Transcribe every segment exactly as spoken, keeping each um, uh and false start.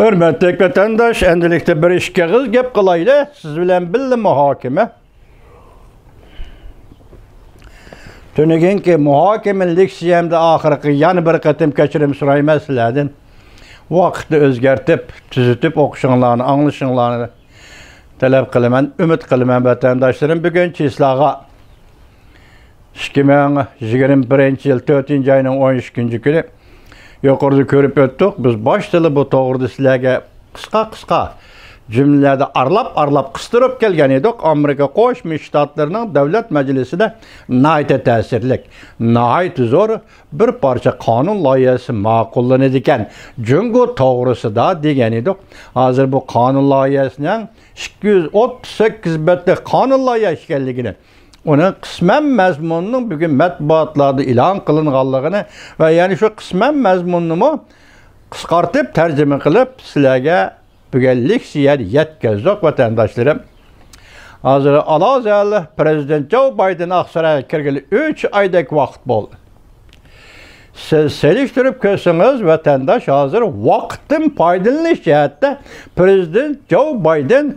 ھۆرمەتلىك ۋەتەنداش، ئەمدىلىكتە بىر ئىككى ئېغىز گەپ قىلايلى. سىز بىلەن بىللە مۇھاكىمە. تۈنۈگۈنكى مۇھاكىمە لېكسىيەمدە ئاخىرقى يەنە بىر قېتىم كەچۈرۈم سورايمەن سىلەردىن. ۋاقىتنى ئۆزگەرتىپ، تۈزىتىپ ئوقۇشۇڭلارنى، ئاڭلىشىڭلارنى تەلەپ قىلىمەن، ئۈمىد قىلىمەن ۋەتەنداشلىرىم. بۈگۈن چىسلاغا ئىككى مىڭ يىگىرمە بىرىنچى يىل تۆتىنچى ئاينىڭ ئون ئىككىنچى كۈنى. يۇقىرىدا كۆرۈپ ئۆتتۇق. بىز باشتىلا بۇ توغرىدا سىلەرگە قىسقا-قىسقا جۈملىلەردە ئارىلاپ-ئارىلاپ قىستۇرۇپ كەلگەن ئىدۇق. ئامېرىكا قوشما شتاتلىرىنىڭ دۆلەت مەجلىسىدە ناھايىتى تەسىرلىك، ناھايىتى زور بىر پارچە قانۇن لايىھەسى ماقۇللىنىدىكەن جۇڭگو توغرىسىدا دېگەن ئىدۇق. ھازىر بۇ قانۇن لايىھەسىنىڭ ئىككى يۈز ئوتتۇز سەككىز بەتلىك قانۇن لايىھە ئىكەنلىكىنى، ئۇنىڭ قىسمەن مەزمۇنىنىڭ بۈگۈن مەتبۇئاتلاردا ئېلان قىلىنغانلىقىنى ۋە يەنە شۇ قىسمەن مەزمۇننىمۇ قىسقارتىپ تەرجىمە قىلىپ سىلەرگە بۈگۈن لېكسىيەدە يەتكۈزدۇق، ۋەتەنداشلىرىم. ھازىر ئالازەل پىرېزىدېنت جو بايدېن ئاقسارايغا كىرگىلى ئۈچ ئايدەك ۋاقىت بولدى. سىز سېلىشتۇرۇپ كۆرسىڭىز، ۋەتەنداش، ھازىر ۋاقىتتىن پايدىلىنىش جەھەتتە پىرېزىدېنت جو بايدېن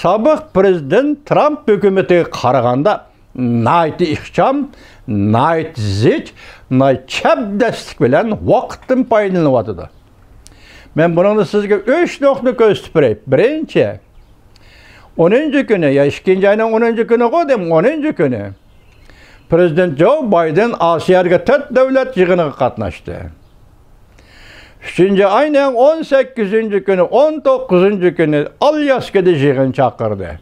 سابىق پىرېزىدېنت ترامپ ھۆكۈمىتىگە قارىغاندا ناھايىتى ئىخچام، ناھايىتى زىچ، ناھايىتى چەبدەسلىك بىلەن ۋاقىتتىن پايدىلىنىۋاتىدۇ. مەن بۇنىڭدا سىزگە ئۈچ نۇقتا كۆرسىتىپ بېرەي. بىرىنچى، ئونىنچى كۈنى، يا ئىككىنچى ئاينىڭ ئونىنچى كۈنىغۇ دەيمەن، ئونىنچى كۈنى پىرېزىدېنت جو بايدېن ئاسىيادىكى تۆت دۆلەت يىغىنىغا قاتناشتى. ئۈچىنچى ئاينىڭ ئون سەككىزىنچى كۈنى، ئون توققۇزىنچى كۈنى ئالياسكىدا يىغىن چاقىردى.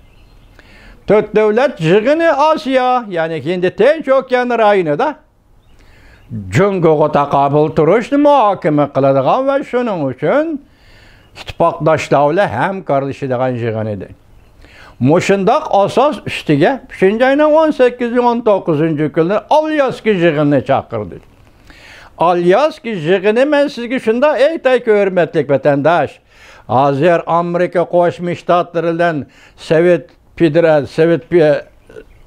تۆت دۆلەت يىغىنى ئاسىيا، يەنى ھىندى تىنچ ئوكيان رايونىدا جۇڭگوغا تاقابىل تۇرۇشنى مۇھاكىمە قىلىدىغان ۋە شۇنىڭ ئۈچۈن ئىتتىپاقداشلار بىلەن ھەمكارلىشىدىغان يىغىن ئىدى. مۇشۇنداق ئاساس ئۈستىگە ئۈچىنچى ئاينىڭ ئون سەككىزى، ئون توققۇزىنچى كۈنلىرى ئالياسكا يىغىنىنى چاقىردى. ئالياسكا يىغىنى، مەن سىزگە شۇنداق ئېيتايكى، ھۆرمەتلىك ۋەتەنداش، ھازىر ئامېرىكا قوشما شتاتلىرى بىلەن سوۋېت فېدېرا-، سوۋېت پې-،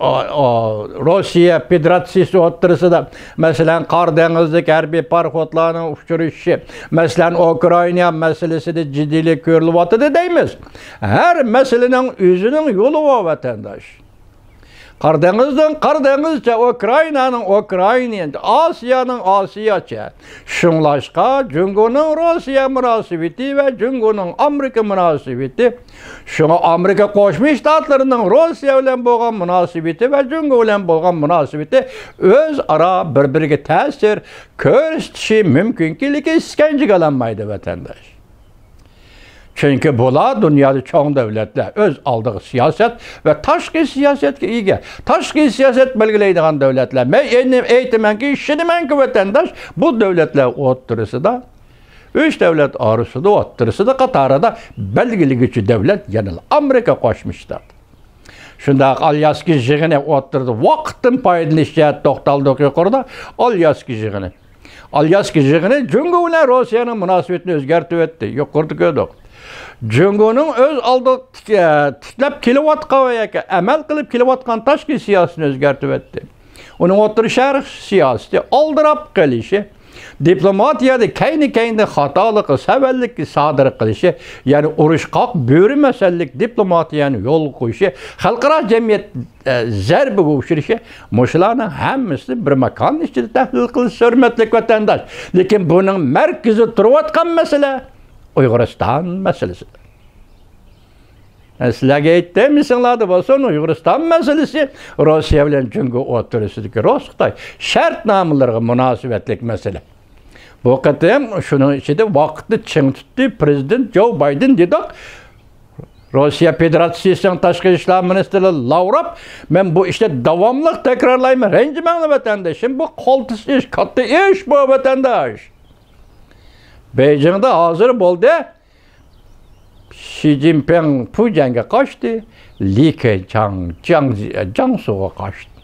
ئا-، ئا-، روسىيە فېدېراتسىيىسى ئوتتۇرىسىدا، مەسىلەن، قارا دېڭىزدىكى ھەربىي پاراخوتلارنىڭ ئۇچرىشىشى، مەسىلەن، ئۇكرائىنا مەسىلىسىدە جىددىيلىك كۆرۈلۈۋاتىدۇ دەيمىز. ھەر مەسىلىنىڭ ئۆزىنىڭ يولى بار، ۋەتەنداش. قارا دېڭىزدىن قارا دېڭىزچە، ئۇكرائىنانىڭ ئۇكرائىنى، ئاسىيانىڭ ئاسىياچە. شۇڭلاشقا، جۇڭگونىڭ روسىيە مۇناسىۋىتى ۋە جۇڭگونىڭ ئامېرىكا مۇناسىۋىتى، شۇڭا ئامېرىكا قوشما شتاتلىرىنىڭ روسىيە بىلەن بولغان مۇناسىۋىتى ۋە جۇڭگو بىلەن بولغان مۇناسىۋىتى ئۆزئارا بىر-بىرىگە تەسىر كۆرسىتىشى مۇمكىنكى، لېكىن ئىسكەنجىگە ئالالمايدۇ، ۋەتەنداش. چۈنكى بۇلار دۇنيادا چوڭ دۆلەتلەر، ئۆز ئالدىغا سىياسەت ۋە تاشقى سىياسەتكە ئىگە، تاشقى سىياسەت بەلگىلەيدىغان دۆلەتلەر. مەن ئەينى ئېيتىمەنكى، ئىشىنىمەنكى، ۋەتەنداش، بۇ دۆلەتلەر ئوتتۇرىسىدا، ئۈچ دۆلەت ئارىسىدا، ئوتتۇرىسىدا، قاتارىدا بەلگىلىگۈچى دۆلەت يەنىلا ئامېرىكا قوشما شتات. شۇنداق، ئالياسكا يىغىنى ئوتتۇرىدا ۋاقىتتىن پايدىلىنىش جەھەتتە توختالدۇق يۇقىرىدا. ئالياسكا يىغىنى. ئالياسكا يىغىنى جۇڭگو بىلەن روسىيەنىڭ مۇناسىۋىتىنى ئۆزگەرتىۋەتتى. يۇقىرىدا كۆردۇق. جۇڭگونىڭ ئۆز ئالدىغا تىك-، تىكلەپ كېلىۋاتقان ۋە ياكى ئەمەل قىلىپ كېلىۋاتقان تاشقى سىياسىتىنى ئۆزگەرتىۋەتتى. ئۇنىڭ ئوتتۇرا شەرق سىياسىتى ئالدىراپ قېلىشى، دىپلوماتىيەدە كەينى-كەينىدىن خاتالىقى، سەۋەنلىكنى سادىر قىلىشى، يەنى ئۇرۇشقاق بۆرە مەسەللىك دىپلوماتىيەنى يولغا قويۇشى، خەلقئارا جەمئىيەت، ئە، زەربىگە ئۇچرىشى، مۇشۇلارنىڭ ھەممىسىنى بىر ماكان ئىچىدە تەھلىل قىلىش ھۆرمەتلىك ۋەتەنداش. لېكىن بۇنىڭ مەركىزىدە تۇرۇۋاتقان مەسىلە ئۇيغۇرىستان مەسىلىسى. سىلەرگە ئېيتتىم، ئېسىڭلاردا بولسۇن، ئۇيغۇرىستان مەسىلىسى روسىيە بىلەن جۇڭگو ئوتتۇرىسىدىكى رۇس-خىتاي شەرتنامىلىرىغا مۇناسىۋەتلىك مەسىلە. بۇ قېتىم شۇنىڭ ئىچىدە ۋاقىتنى چىڭ تۇتتى پىرېزىدېنت جو بايدېن دېدۇق. روسىيە فېدېراتسىيىسىنىڭ تاشقى ئىشلار مىنىستىرى لاۋروف، مەن بۇ ئىشنى داۋاملىق تەكرارلايمەن، رەنجىمەڭلار ۋەتەنداشلىرىم، بۇ قالتىس ئىش، كاتتا ئىش بۇ، ۋەتەنداش. بېيجىڭدا ھازىر بولدى. شى جىنپىڭ پۇجيەنگە قاچتى، لى كېچاڭ جياڭ-، جياڭسۇغا قاچتى.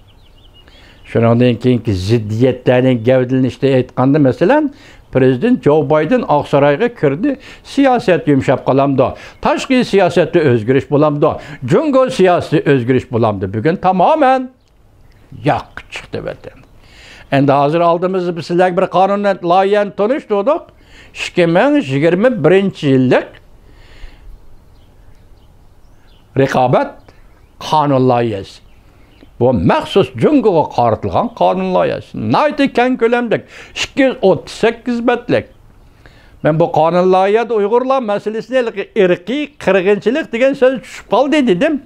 شۇنىڭدىن كېيىنكى زىددىيەتلەرنىڭ گەۋدىلىنىشىدە ئېيتقاندا، مەسىلەن، پىرېزىدېنت جو بايدېن ئاقسارايغا كىردى، سىياسەت يۇمشاپ قالامدۇ؟ تاشقى سىياسەتتە ئۆزگىرىش بولامدۇ؟ جۇڭگو سىياسىتى ئۆزگىرىش بولامدۇ؟ بۈگۈن تامامەن ياققا چىقتى ۋەتەن. ئەمدى ھازىر ئالدىمىزدا بىز سىلەرگە بىر قانۇن لايىھەنى تونۇشتۇردۇق. ئىككى مىڭ يىگىرمە بىرىنچى يىللىق رىقابەت قانۇن لايىھەسى. بۇ مەخسۇس جۇڭگوغا قارىتىلغان قانۇن لايىھەسى. ناھايىتى كەڭ كۆلەملىك، ئىككى يۈز ئوتتۇز سەككىز بەتلىك. مەن بۇ قانۇن لايىھەدە ئۇيغۇرلار مەسىلىسىنى ھېلىقى ئىرقىي قىرغىنچىلىق دېگەن سۆز چۈشۈپ قالدى دېدىم.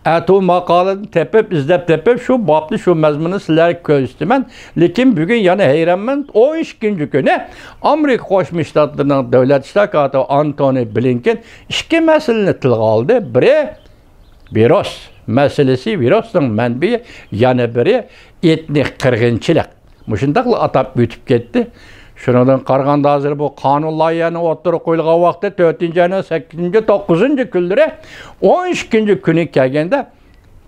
ئەتۇ ماقالىنى تېپىپ، ئىزدەپ تېپىپ، شۇ بابنى، شۇ مەزمۇننى سىلەرگە كۆرسىتىمەن. لېكىن بۈگۈن يەنە ھەيرانمەن. ئون ئىككىنچى كۈنى ئامېرىكا قوشما شتاتلىرىنىڭ دۆلەت ئىشلار كاتىپى ئانتونى بلىنكېن ئىككى مەسىلىنى تىلغا ئالدى. بىرى ۋىرۇس مەسىلىسى، ۋىرۇسنىڭ مەنبىيى، يەنە بىرى ئېتنىك قىرغىنچىلىق. مۇشۇنداقلا ئاتاپ ئۆتۈپ كەتتى. شۇنىڭدىن قارىغاندا، ھازىر بۇ قانۇن لايىھەنىڭ ئوتتۇرىغا قويۇلغان ۋاقتى تۆتىنچى ئاينىڭ سەككىزىنچى، توققۇزىنچى كۈنلىرى، ئون ئىككىنچى كۈنى كەلگەندە،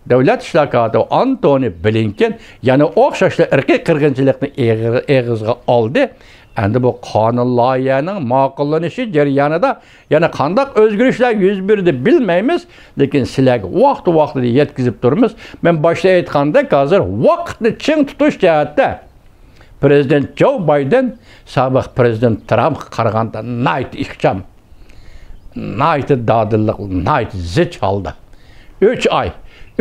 دۆلەت ئىشلار كاتىپى ئانتونى بلىنكېن يەنە ئوخشاشلا ئىرقىي قىرغىنچىلىقنى ئېغىر-، ئېغىزغا ئالدى. ئەمدى بۇ قانۇن لايىھەنىڭ ماقۇللىنىشى جەريانىدا يەنە قانداق ئۆزگىرىشلەر يۈز بېرىدۇ بىلمەيمىز، لېكىن سىلەرگە ۋاقتى-ۋاقتىدا يەتكۈزۈپ تۇرىمىز. مەن باشتا ئېيتقاندەك، ھازىر ۋاقىتنى چىڭ تۇتۇش جەھەتتە پرېزىدېنت جو بايدېن سابىق پرېزىدېنت ترامپقا قارىغاندا ناھايىتى ئىخچام، ناھايىتى دادىللىق، ناھايىتى زىچ ھالدا. ئۈچ ئاي،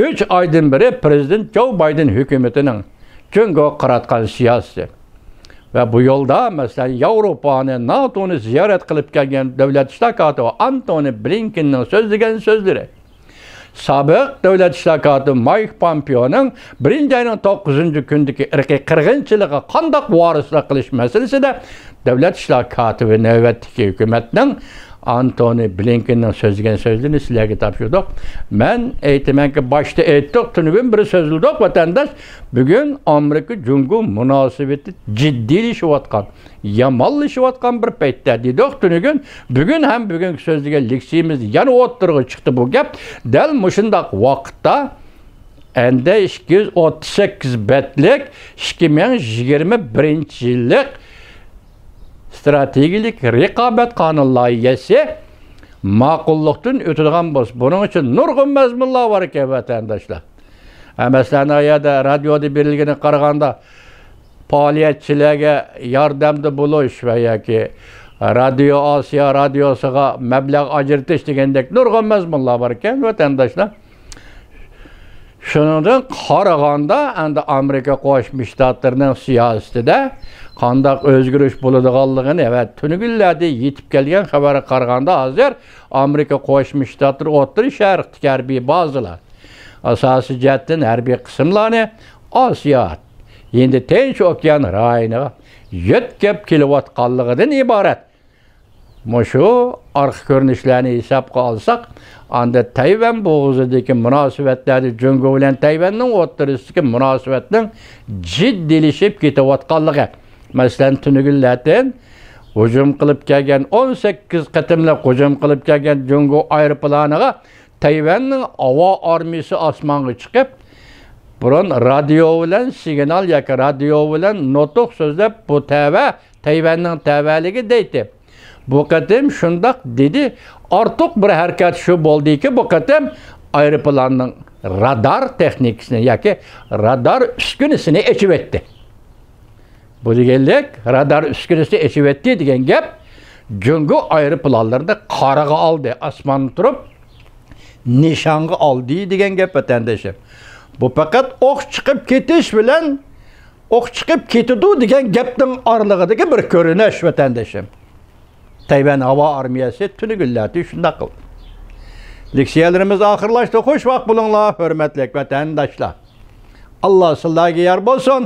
ئۈچ ئايدىن بېرى پرېزىدېنت جو بايدېن ھۆكۈمىتىنىڭ جۇڭگوغا قاراتقان سىياسىتى ۋە بۇ يولدا، مەسىلەن، ياۋروپانى، ناتونى زىيارەت قىلىپ كەلگەن دۆلەت ئىشلار كاتىپى ئانتونى بلىنكېننىڭ سۆزلىگەن سۆزلىرى، سابىق دۆلەت ئىشلار كاتىپى مايك پومپېئونىڭ بىرىنچى ئاينىڭ توققۇزىنچى كۈنىدىكى ئىرقىي قىرغىنچىلىققا قانداق ۋارىسلىق قىلىش مەسىلىسىدە دۆلەت ئىشلار كاتىپى نۆۋەتتىكى ھۆكۈمەتنىڭ ئانتونى بلىنكېننىڭ سۆزلىگەن سۆزلىرىنى سىلەرگە تاپشۇردۇق. مەن ئېيتىمەنكى، باشتا ئېيتتۇق، تۈنۈگۈن بىر سۆزلىدۇق، ۋەتەنداش. بۈگۈن ئامېرىكا جۇڭگو مۇناسىۋىتى جىددىيلىشىۋاتقان، يامانلىشىۋاتقان بىر پەيتتە دېدۇق تۈنۈگۈن. بۈگۈن ھەم بۈگۈنكى سۆزلىگەن لېكسىيىمىزدە يەنە ئوتتۇرىغا چىقتى بۇ گەپ. دەل مۇشۇنداق ۋاقىتتا ئەندە ئىككى يۈز ئوتتۇز سەككىز بەتلىك ئىككى مىڭ يىگىرمە بىرىنچى يىللىق ئىستراتېگىيەلىك رىقابەت قانۇن لايىھەسى ماقۇللۇقتىن ئۆتىدىغان بولسا، بۇنىڭ ئۈچۈن نۇرغۇن مەزمۇنلار بار ئىكەن، ۋەتەنداشلار. ھە، مەسىلەن، ئۇ يەردە رادىيودا بېرىلگىنىگە قارىغاندا، پائالىيەتچىلەرگە ياردەمدە بولۇش ۋە ياكى رادىيو ئاسىيا رادىيوسىغا مەبلەغ ئاجرىتىش دېگەندەك نۇرغۇن مەزمۇنلار بار ئىكەن، ۋەتەنداشلار. شۇنىڭدىن قارىغاندا، ئەمدى ئامېرىكا قوشما شتاتلىرىنىڭ سىياسىتىدە قانداق ئۆزگىرىش بولىدىغانلىقىنى ۋە تۈنۈگۈنلەردە يېتىپ كەلگەن خەۋەرگە قارىغاندا، ھازىر ئامېرىكا قوشما شتاتلىرى ئوتتۇرا شەرقتىكى ھەربىي بازىلار، ئاساسىي جەھەتتىن ھەربىي قىسىملارنى ئاسىيا، ھىندى تىنچ ئوكيان رايونىغا يۆتكەپ كېلىۋاتقانلىقىدىن ئىبارەت. مۇشۇ ئارقا كۆرۈنۈشلەرنى ھېسابقا ئالساق، ئاندا تەيۋەن بوغۇزىدىكى مۇناسىۋەتلەردە جۇڭگو بىلەن تەيۋەننىڭ ئوتتۇرىسىدىكى مۇناسىۋەتنىڭ جىددىيلىشىپ كېتىۋاتقانلىقى، مەسىلەن، تۈنۈگۈنلەردىن ھۇجۇم قىلىپ كەلگەن، ئون سەككىز قېتىملىق ھۇجۇم قىلىپ كەلگەن جۇڭگو ئايروپىلانىغا تەيۋەننىڭ ھاۋا ئارمىيىسى ئاسمانغا چىقىپ، بۇرۇن رادىيو بىلەن سىگنال ياكى رادىيو بىلەن نۇتۇق سۆزلەپ، بۇ تەۋە، تەيۋەننىڭ تەۋەلىكى دەيتتى. بۇ قېتىم شۇنداق دېدى. ئارتۇق بىر ھەرىكەت شۇ بولدىكى، بۇ قېتىم ئايروپىلاننىڭ رادار تېخنىكىسىنى ياكى رادار ئۈسكۈنىسىنى ئېچىۋەتتى. بۇ دېگەنلىك، رادار ئۈسكۈنىسىنى ئېچىۋەتتى دېگەن گەپ، جۇڭگو ئايروپىلانلىرىنى قارىغا ئالدى، ئاسماندا تۇرۇپ نىشانغا ئالدى دېگەن گەپ، ۋەتەندىشىم. بۇ پەقەت ئوق چىقىپ كېتىش بىلەن، ئوق چىقىپ كېتىدۇ دېگەن گەپنىڭ ئارىلىقىدىكى بىر كۆرۈنۈش، ۋەتەندىشىم. تەيۋەن ھاۋا ئارمىيەسى تۈنۈگۈنلەردە شۇنداق قىلدى. لېكسىيەلىرىمىز ئاخىرلاشتى. خوشۋاق بولۇڭلار، ھۆرمەتلىك ۋەتەنداشلار. ئاللا سىلەرگە يار بولسۇن.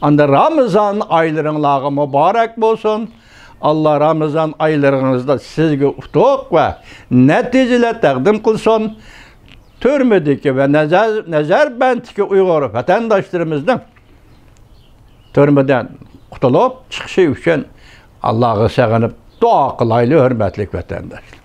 ئاندىن رامىزان ئايلىرىڭلارغا مۇبارەك بولسۇن. ئاللا رامىزان ئايلىرىڭىزدا سىزگە ئۇتۇق ۋە نەتىجىلەر تەقدىم قىلسۇن. تۈرمىدىكى ۋە نەزەر-، نەزەربەندتىكى ئۇيغۇر ۋەتەنداشلىرىمىزنىڭ تۈرمىدىن قۇتۇلۇپ چىقىشى ئۈچۈن ئاللاغا سېغىنىپ دۇئا قىلايلى، ھۆرمەتلىك ۋەتەنداشلار.